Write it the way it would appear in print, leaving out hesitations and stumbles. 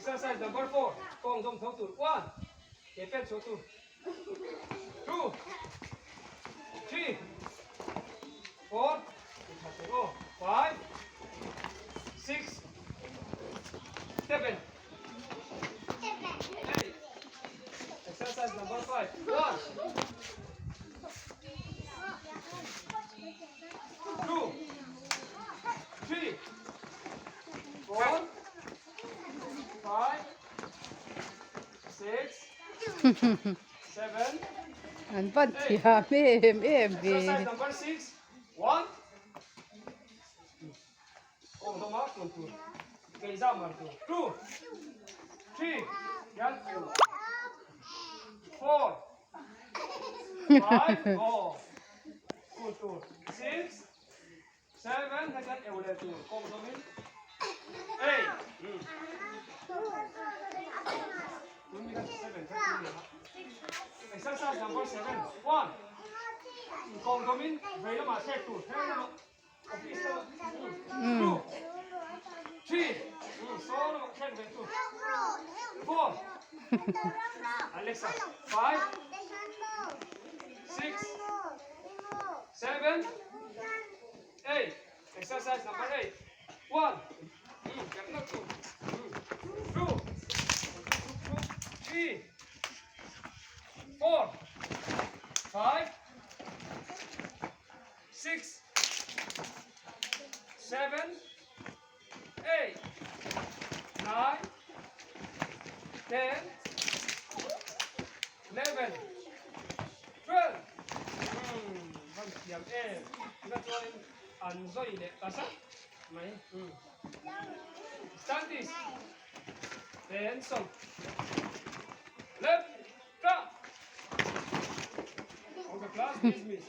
Exercise number 4. Kawng dawm tho tur. 1. Ke pen chhuah tur. 2. 3. 4. Ke tha tur aw. 5. 6. 7. 8. Exercise number 5. 1. 2. 3. 4. 5. 6. 7. An van thiam em em ve. Exercise number 6. 1. Kawng dawma kun tur. Keizah mar tur. 2. 3. Yan 4. 5. Oh. Kun tur. 6. 7. Hetian eu leh tur. Kawng dawmin. 8. Tun mi kha 7 kha tun ni a. Exercise number 7. 1. Kawng dawmin vei lamah thlek tur. Her lamah. Office lamah. 2. 3. Saw lamah thlek ve tur. 4. Alexa. 5. 6. 7. 8. Exercise number 8. 1. Kep tur. 2. 3. 4. 5. 6. 7. 8. 9. 10. 11. 12. Van thiam em. Tina chuanin an zawi leh ta zat mai. Stand this. Ten sawm. Left. Drop. Okay, class dismiss.